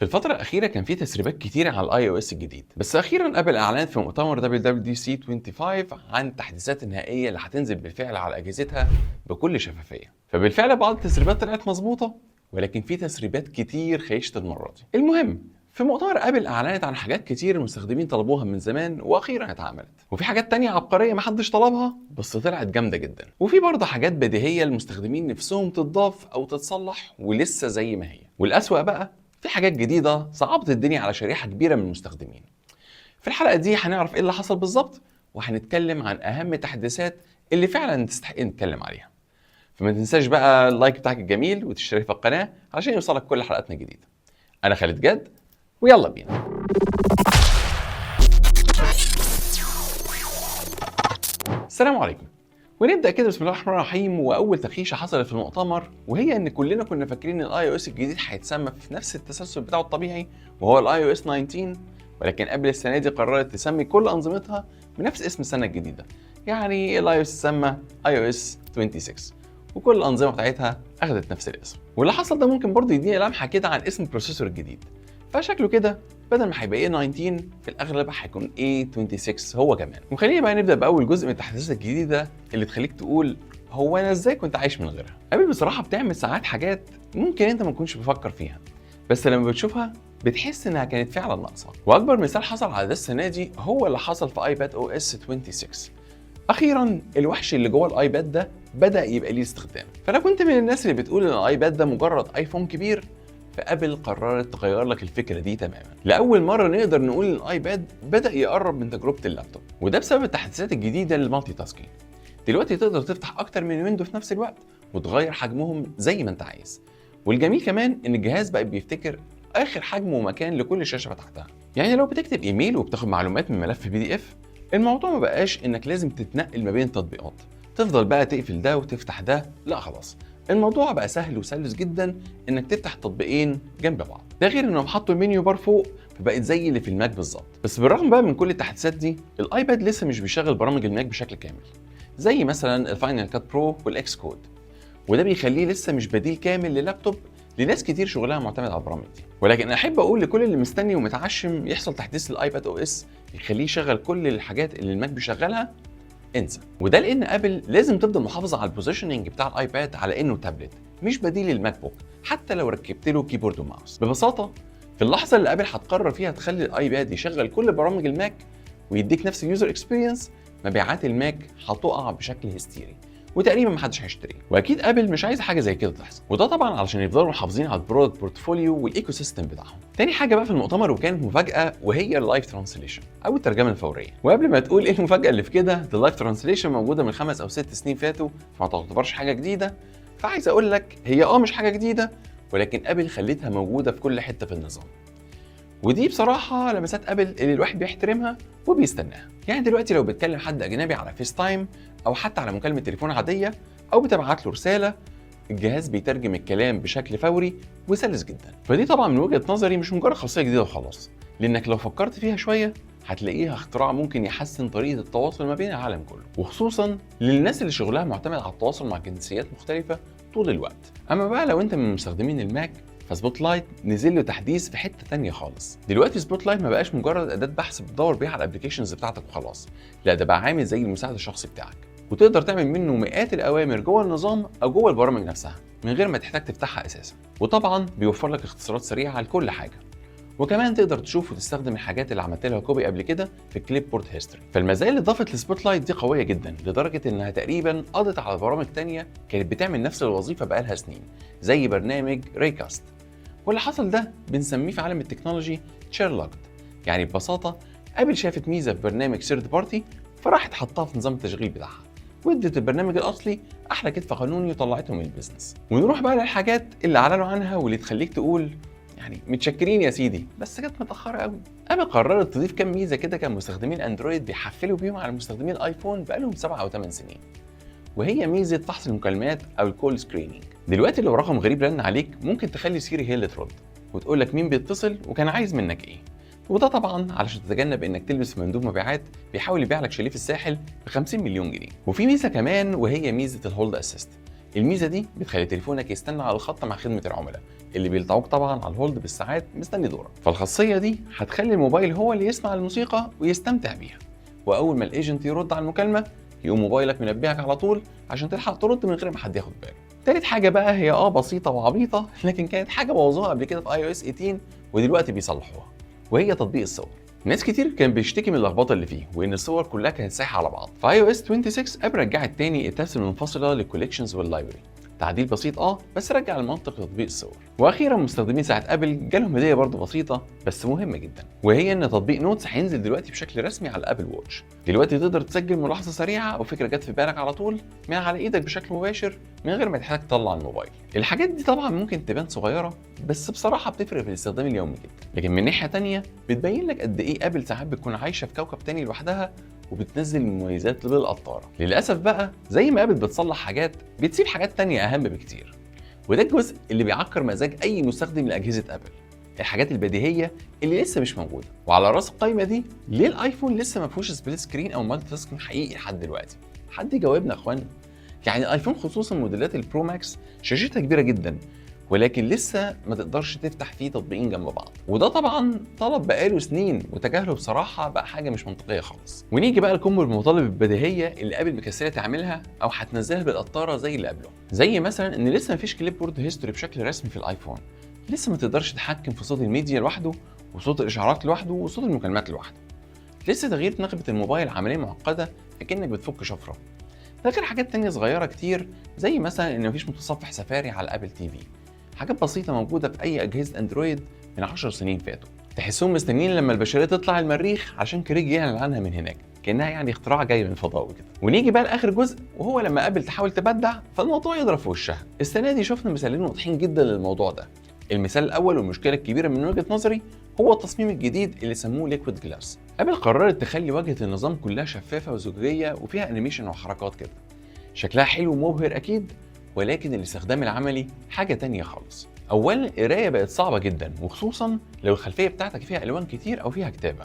في الفترة الأخيرة كان في تسريبات كتير على ال iOS الجديد، بس أخيرا ابل أعلنت في مؤتمر WWDC 25 عن التحديثات النهائية اللي هتنزل بالفعل على أجهزتها بكل شفافية. فبالفعل بعض التسريبات طلعت مظبوطة، ولكن في تسريبات كتير خيشت المرة دي. المهم في مؤتمر ابل اعلنت عن حاجات كتير المستخدمين طلبوها من زمان واخيرا اتعملت، وفي حاجات تانية عبقرية محدش طلبها بس طلعت جامدة جدا، وفي برضه حاجات بديهية المستخدمين نفسهم تتضاف او تتصلح ولسه زي ما هي. والأسوأ بقى في حاجات جديدة صعبت الدنيا على شريحة كبيرة من المستخدمين. في الحلقة دي هنعرف ايه اللي حصل بالظبط، وهنتكلم عن اهم التحديثات اللي فعلا تستحق نتكلم عليها. فما تنساش بقى ال like بتاعك الجميل وتشترك في القناة عشان يوصلك كل حلقاتنا الجديدة. انا خالد جد ويلا بينا. السلام عليكم. ونبدا كده بسم الله الرحمن الرحيم. واول تخيشه حصلت في المؤتمر، وهي ان كلنا كنا فاكرين ان ال iOS الجديد هيتسمى في نفس التسلسل بتاعه الطبيعي وهو ال iOS 19، ولكن ابل السنة دي قررت تسمي كل انظمتها بنفس اسم السنة الجديدة. يعني ال iOS اتسمى iOS 26 وكل الانظمة بتاعتها اخذت نفس الاسم. واللي حصل ده ممكن برضه يدينا لمحه كده عن اسم ال processor الجديد، فشكله كده بدل ما هيبقى A19 في الاغلب هيكون A26 هو كمان. وخلينا بقى نبدا باول جزء من التحديثات الجديدة اللي تخليك تقول هو انا ازاي كنت عايش من غيرها. ابل بصراحة بتعمل ساعات حاجات ممكن انت ما تكونش بتفكر فيها، بس لما بتشوفها بتحس انها كانت فعلا ناقصه. واكبر مثال حصل على ده السنة دي هو اللي حصل في iPadOS 26. اخيرا الوحش اللي جوه ال iPad ده بدا يبقى ليه استخدام. فلو كنت من الناس اللي بتقول ان ال iPad ده مجرد iPhone كبير، فابل قررت تغير لك الفكرة دي تماما. لاول مرة نقدر نقول ان ال iPad بدا يقرب من تجربه اللابتوب، وده بسبب التحديثات الجديدة لل multitasking. دلوقتي تقدر تفتح اكتر من window في نفس الوقت وتغير حجمهم زي ما انت عايز. والجميل كمان ان الجهاز بقى بيفتكر اخر حجم ومكان لكل شاشة فتحتها. يعني لو بتكتب ايميل وبتاخد معلومات من ملف PDF، الموضوع ما بقاش انك لازم تتنقل ما بين التطبيقات، تفضل بقى تقفل ده وتفتح ده، لا خلاص الموضوع بقى سهل وسلس جدا انك تفتح تطبيقين جنب بعض. ده غير انهم حطوا ال menu bar فوق فبقت زي اللي في ال Mac بالظبط. بس بالرغم بقى من كل التحديثات دي، ال iPad لسه مش بيشغل برامج ال Mac بشكل كامل، زي مثلا ال Final Cut Pro وال Xcode، وده بيخليه لسه مش بديل كامل للابتوب لناس كتير شغلها معتمد على البرامج دي. ولكن احب اقول لكل اللي مستني ومتعشم يحصل تحديث لل iPadOS يخليه يشغل كل الحاجات اللي ال Mac بيشغلها، انسى. وده لان ابل لازم تفضل محافظة على ال positioning بتاع ال iPad على انه تابلت مش بديل لل MacBook، حتى لو ركبت له keyboard و mouse. ببساطة في اللحظة اللي ابل هتقرر فيها تخلي ال iPad يشغل كل برامج ال Mac ويديك نفس ال user experience، مبيعات ال Mac هتقع بشكل هستيري وتقريبا ما حدش هيشتريه. واكيد ابل مش عايزه حاجة زي كده تحصل، وده طبعا علشان يفضلوا محافظين على ال product portfolio وال ecosystem بتاعهم. تاني حاجة بقى في المؤتمر وكانت مفاجاة، وهي ال live translation او الترجمة الفورية. وقبل ما تقول ايه المفاجاة اللي في كده، ده ال live translation موجودة من 5 او 6 سنين فاتوا، فما تعتبرش حاجة جديدة. فعايز اقول لك هي مش حاجة جديدة، ولكن ابل خلتها موجودة في كل حتة في النظام. ودي بصراحة لمسات ابل اللي الواحد بيحترمها وبيستناها. يعني دلوقتي لو بتكلم حد اجنبي على FaceTime او حتى على مكالمة تليفون عادية او بتبعت له رسالة، الجهاز بيترجم الكلام بشكل فوري وسلس جدا. فدي طبعا من وجهه نظري مش مجرد خاصية جديدة وخلاص، لانك لو فكرت فيها شوية هتلاقيها اختراع ممكن يحسن طريقه التواصل ما بين العالم كله، وخصوصا للناس اللي شغلها معتمد على التواصل مع جنسيات مختلفة طول الوقت. اما بقى لو انت من مستخدمين ال Mac، ف Spotlight نزل له تحديث في حتة تانية خالص. دلوقتي Spotlight ما بقاش مجرد اداه بحث بتدور بيها على ال applications بتاعتك وخلاص، لا ده بقى عامل زي المساعد الشخصي بتاعك، وتقدر تعمل منه مئات الاوامر جوه النظام او جوه البرامج نفسها من غير ما تحتاج تفتحها اساسا. وطبعا بيوفر لك اختصارات سريعة لكل حاجة، وكمان تقدر تشوف وتستخدم الحاجات اللي عملت لها copy قبل كده في ال clipboard history. فالمزايا اللي اضافت ل Spotlight دي قوية جدا، لدرجة انها تقريبا قضت على برامج تانية كانت بتعمل نفس الوظيفة بقالها سنين، زي برنامج Raycast. واللي حصل ده بنسميه في عالم ال technology Sherlocked. يعني ببساطة ابل شافت ميزة في برنامج third party فراحت حطها في نظام التشغيل بتاعها، وادت البرنامج الاصلي احلى كتف قانوني وطلعته من ال business. ونروح بقى للحاجات اللي اعلنوا عنها واللي تخليك تقول يعني متشكرين يا سيدي، بس جت متاخرة قوي. ابل قررت تضيف كام ميزة كده كان مستخدمين اندرويد بيحفلوا بيهم على مستخدمين ال iPhone بقالهم 7 او 8 سنين، وهي ميزة فحص المكالمات او ال call screening. دلوقتي لو رقم غريب رن عليك ممكن تخلي Siri هي اللي ترد وتقول لك مين بيتصل وكان عايز منك ايه، وده طبعا علشان تتجنب انك تلبس مندوب مبيعات بيحاول يبيع لك شاليه في الساحل ب 50 مليون جنيه. وفي ميزة كمان وهي ميزة ال hold assist. الميزة دي بتخلي تليفونك يستنى على الخط مع خدمة العملاء اللي بيلطعوك طبعا على ال hold بالساعات مستني دورك. فالخاصيه دي هتخلي الموبايل هو اللي يسمع الموسيقى ويستمتع بيها، واول ما ال agent يرد على المكالمة يقوم موبايلك منبهك على طول عشان تلحق ترد من غير ما حد ياخد باله. تالت حاجة بقى هي بسيطة وعبيطه، لكن كانت حاجة بوظوها قبل كده في iOS 18 ودلوقتي بيصلحوها، وهي تطبيق الصور. ناس كتير كان بيشتكي من اللخبطة اللي فيه وان الصور كلها كانت سايحه على بعض. في iOS 26 ابل رجعت تاني ال tabs المنفصلة لل collections وال library. تعديل بسيط بس رجع المنطق لتطبيق الصور. واخيرا مستخدمين ساعة ابل جالهم هديه برضه بسيطة بس مهمة جدا، وهي ان تطبيق Notes هينزل دلوقتي بشكل رسمي على ال Apple Watch. دلوقتي تقدر تسجل ملاحظة سريعة او فكرة جت في بالك على طول من على ايدك بشكل مباشر من غير ما تحتاج تطلع الموبايل. الحاجات دي طبعا ممكن تبان صغيرة، بس بصراحة بتفرق في الاستخدام اليومي جدا. لكن من ناحية تانية بتبين لك قد ايه ابل ساعات بتكون عايشه في كوكب تاني لوحدها وبتنزل مميزات بالقطارة. للاسف بقى زي ما ابل بتصلح حاجات بتسيب حاجات تانية اهم بكتير، وده الجزء اللي بيعكر مزاج اي مستخدم لاجهزة ابل، الحاجات البديهيه اللي لسه مش موجودة. وعلى راس القايمة دي، ليه الايفون لسه ما فيهوش split screen او multitasking حقيقي لحد دلوقتي؟ حد يجاوبنا يا اخوانا. يعني الايفون خصوصا موديلات ال Pro Max شاشتها كبيرة جدا، ولكن لسه ما تقدرش تفتح فيه تطبيقين جنب بعض، وده طبعا طلب بقاله سنين وتجاهله بصراحة بقى حاجة مش منطقية خالص. ونيجي بقى لكم المطالب البديهيه اللي ابل مكسله تعملها او هتنزلها بالقطارة زي اللي قبله، زي مثلا ان لسه مفيش clipboard history بشكل رسمي في الايفون، لسه ما تقدرش تتحكم في صوت الميديا لوحده وصوت الاشعارات لوحده وصوت المكالمات لوحده، لسه تغيير نغمة الموبايل عملية معقدة اكنك بتفك شفرة. ده غير حاجات تانية صغيرة كتير، زي مثلا ان مفيش متصفح سفاري على Apple TV، حاجات بسيطة موجودة في أي أجهزة أندرويد من 10 سنين فاتوا. تحسهم مستنيين لما البشرية تطلع المريخ عشان كريج يعلن عنها من هناك، كأنها يعني اختراع جاي من الفضاء وكده. ونيجي بقى لآخر جزء، وهو لما أبل تحاول تبدع فالموضوع يضرب في وشها. السنة دي شفنا مثالين واضحين جدا للموضوع ده. المثال الأول والمشكلة الكبيرة من وجهة نظري هو التصميم الجديد اللي سموه liquid glass. ابل قررت تخلي واجهة النظام كلها شفافة وزجاجية وفيها animation وحركات كده، شكلها حلو ومبهر اكيد، ولكن الاستخدام العملي حاجة تانية خالص. اولا القراية بقت صعبة جدا، وخصوصا لو الخلفية بتاعتك فيها الوان كتير او فيها كتابة،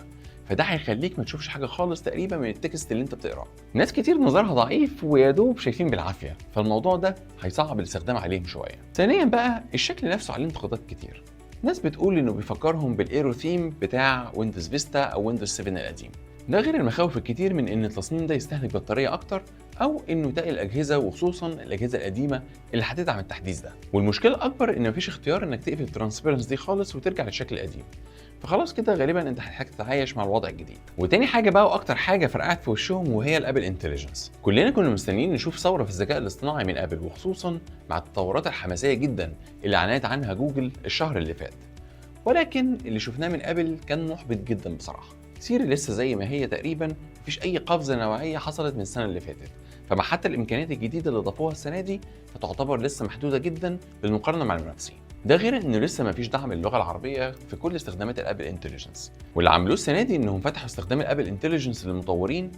فده هيخليك ما تشوفش حاجة خالص تقريبا من ال text اللي انت بتقراه. ناس كتير نظرها ضعيف ويا دوب شايفين بالعافية، فالموضوع ده هيصعب الاستخدام عليهم شوية. ثانيا بقى الشكل نفسه عليه انتقادات كتير. ناس بتقول انه بيفكرهم بال Aero theme بتاع Windows Vista او Windows 7 القديم. ده غير المخاوف الكتير من ان التصميم ده يستهلك بطارية اكتر او انه يتقل الاجهزة، وخصوصا الاجهزة القديمة اللي هتدعم التحديث ده. والمشكلة الاكبر ان مفيش اختيار انك تقفل ال transparency دي خالص وترجع للشكل القديم، فخلاص كده غالبا انت هتحتاج تتعايش مع الوضع الجديد. وتاني حاجة بقى واكتر حاجة فرقعت في وشهم وهي ال Apple Intelligence. كلنا كنا مستنيين نشوف ثورة في الذكاء الاصطناعي من ابل، وخصوصا مع التطورات الحماسية جدا اللي اعلنت عنها جوجل الشهر اللي فات، ولكن اللي شفناه من ابل كان محبط جدا بصراحة. Siri لسه زي ما هي تقريبا، مفيش اي قفزه نوعية حصلت من السنة اللي فاتت، فمع حتى الامكانيات الجديدة اللي ضافوها السنة دي فتعتبر لسه محدودة جدا بالمقارنة مع المنافسين. ده غير انه لسه مفيش دعم للغة العربية في كل استخدامات ال Apple Intelligence. واللي عملوه السنة دي انهم فتحوا استخدام ال Apple Intelligence للمطورين،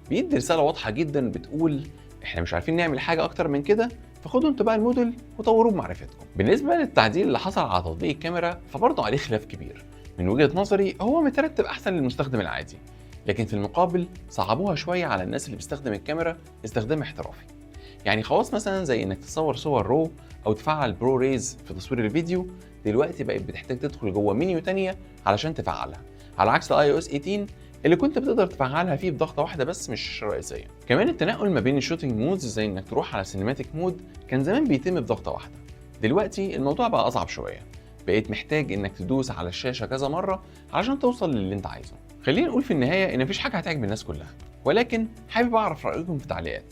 بيدي رسالة واضحة جدا بتقول احنا مش عارفين نعمل حاجة اكتر من كده، فخدوا انتوا بقى الموديل وطوروه بمعرفتكم. بالنسبة للتعديل اللي حصل على تطبيق الكاميرا فبرضه عليه خلاف كبير. من وجهه نظري هو مترتب احسن للمستخدم العادي، لكن في المقابل صعبوها شوية على الناس اللي بتستخدم الكاميرا استخدام احترافي. يعني خواص مثلا زي انك تصور صور raw او تفعل ProRes في تصوير الفيديو دلوقتي بقت بتحتاج تدخل جوه منيو تانية علشان تفعلها، على عكس iOS 18 اللي كنت بتقدر تفعلها فيه بضغطه واحدة بس من الشاشة الرئيسية. كمان التنقل ما بين ال shooting modes زي انك تروح على cinematic mode كان زمان بيتم بضغطه واحدة، دلوقتي الموضوع بقى اصعب شوية، بقيت محتاج انك تدوس على الشاشة كذا مرة علشان توصل للي انت عايزه. خلينا نقول في النهاية ان مفيش حاجة هتعجب الناس كلها، ولكن حابب اعرف رايكم في التعليقات.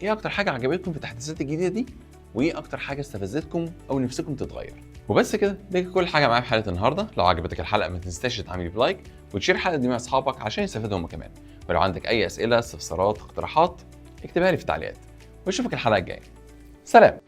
ايه اكتر حاجة عجبتكم في التحديثات الجديدة دي، وايه اكتر حاجة استفزتكم او نفسكم تتغير؟ وبس كده، دي كل حاجة معايا في حلقة النهارده. لو عجبتك الحلقة ما تنساش تعمل ب like وتشير الحلقة دي مع اصحابك عشان يستفادوا هم كمان. ولو عندك اي اسئلة، استفسارات، اقتراحات، اكتبها لي في التعليقات. واشوفك الحلقة الجاية. سلام.